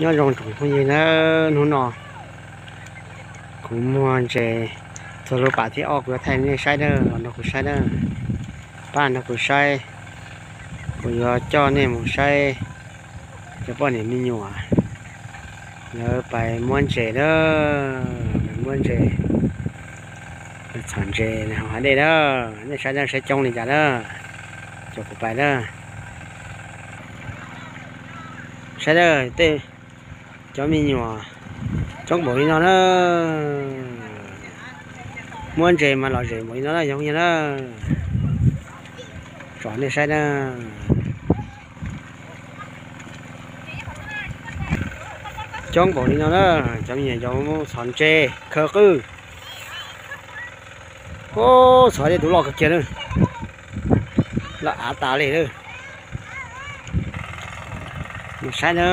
Nyob zoo tsoom phooj ywg nawb, hnub no kuv muag ntses txog lub pas thib ob, kuv yuav thaij nej saib nawb, los nrog kuv saib nawb. Pab nrog kuv saib, kuv yuav coj nej mus saib cov poj niam me nyuam lawv pais muab ntses nawb, pais muab ntses, txhom ntses hauv hav dej nawb. Nej saib nawb, saib coob li cas nawb, coj kuv pais nawb. Saib nawb, tej cov me nyuam coob npaum li no na. Muab ntses mas lom zem npaum li no na, yog yog na. Tsom nej saib na. Coob npaum li no na, cov me nyuam yaus txhom ntses khaws qwj. Ub, txhom dej tus loj kawg kiag na, loj av tas li lawm. Saib na,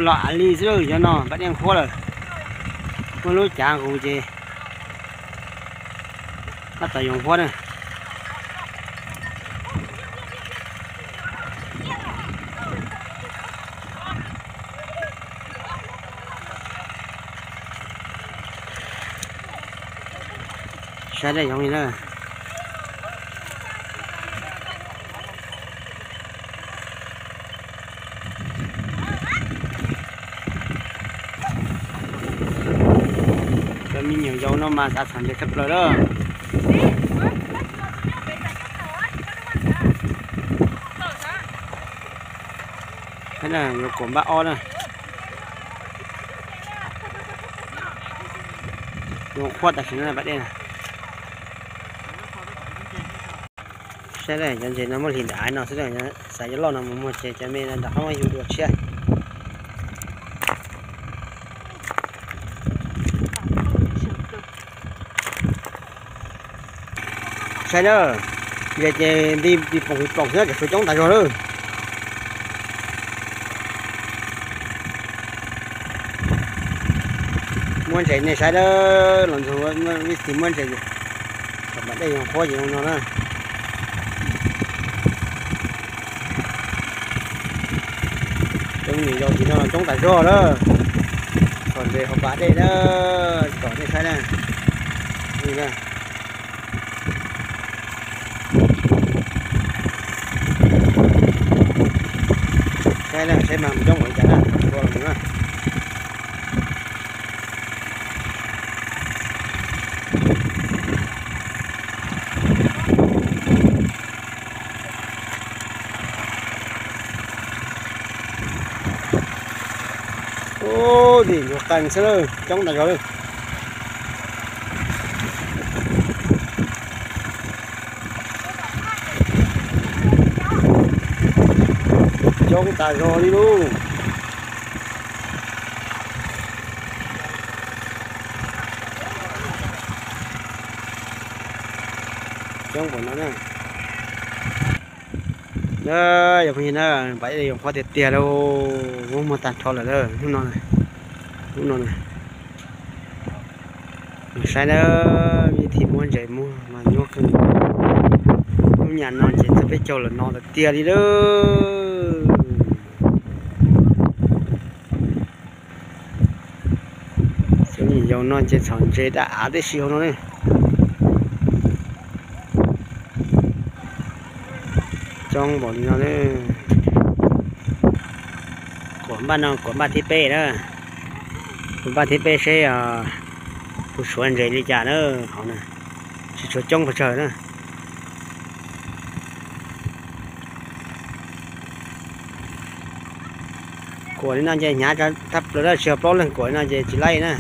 loj av li xwb, cov no npaj dej nqhuab lawm. Muaj lub cav nqus ces tab tom yuav nqhuab na. Saib dej yoov li na. Cov me nyuam yaus no mas xav txhom ntses tshaj plaws lawm. Yuav kom npaj ob na. Yuav qhuab tam sim no pas dej na. Saib cov ntses no muaj hlis nram hav no xwb, xav yuav loj no mus muag ces cov me no nram qab muab yug dua tshiab. Saib na, ntses ces nti pis ploom pis ploom xwb, tseem tshuav coob tas zog lawm. Muab ntses nej saib na, los ntxuag ib tis muab ntses, thaum pas dej yuav qhuab ces zoo no na. Cov me nyuam yaus tim no los coob tas zog lawm. Txhom ntses hauv pas dej na, tsom nej saib na. Saib na, saib mas coob npaum li cas na, tua los mus na. Ub, tim ntug qees xwb lawm, coob tas zog lawm. Coob tas zog li lauj. Coob npaum no na. Yog phooj ywg na, pas dej yuav qhuab tiag tiag lauj, muab muag tag nrho lawm hnub no, hnub no na. Saib na, ib tis muab ntses muag mas nyuaj kawg. Lub nyam no ces txog peb caug lawm no tiag tiag li lauj. Cov me nyuam yaus no ces txhom ntses daj av tib si hauv no ne. Coob npaum li no na. Kuam npaj no kuam npaj thib peb na. Kuam npaj thib peb seb puas suav ntses li cas na, hauv na. Tsis tshuav coob pes tsawg na. Kuam li no ces hnyav thaj plaws, tsis yog plaub leeg kuam li no ces tsis laib na.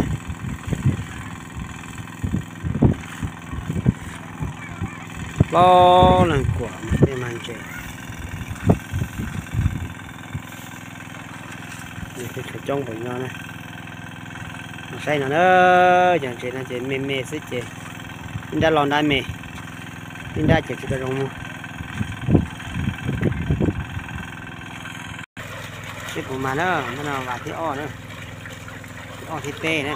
Plaub leeg kuam tej mag ntses. Tshuav coob npaum li no na. Saib no na, cov ntses no ces me me xwb ces ib nrab loj nrab me, ib nrab ces tsis tau zoo muag. Seb puas mag na, no vas thib ob na, thib ob thib peb na.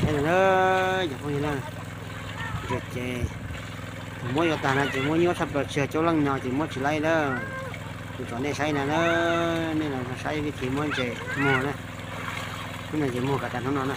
Saib no na, cov phooj ywg na, Ces, ces thaum muab yuav tag no ces muab nyuaj tshaj plaws, tsis yog coob leej no ces muab tsis laib lawm. Kuv tsom nej saib na, nej los saib vij thi muab ntses muag na. Hnub no ces muag kom tag hnub no na.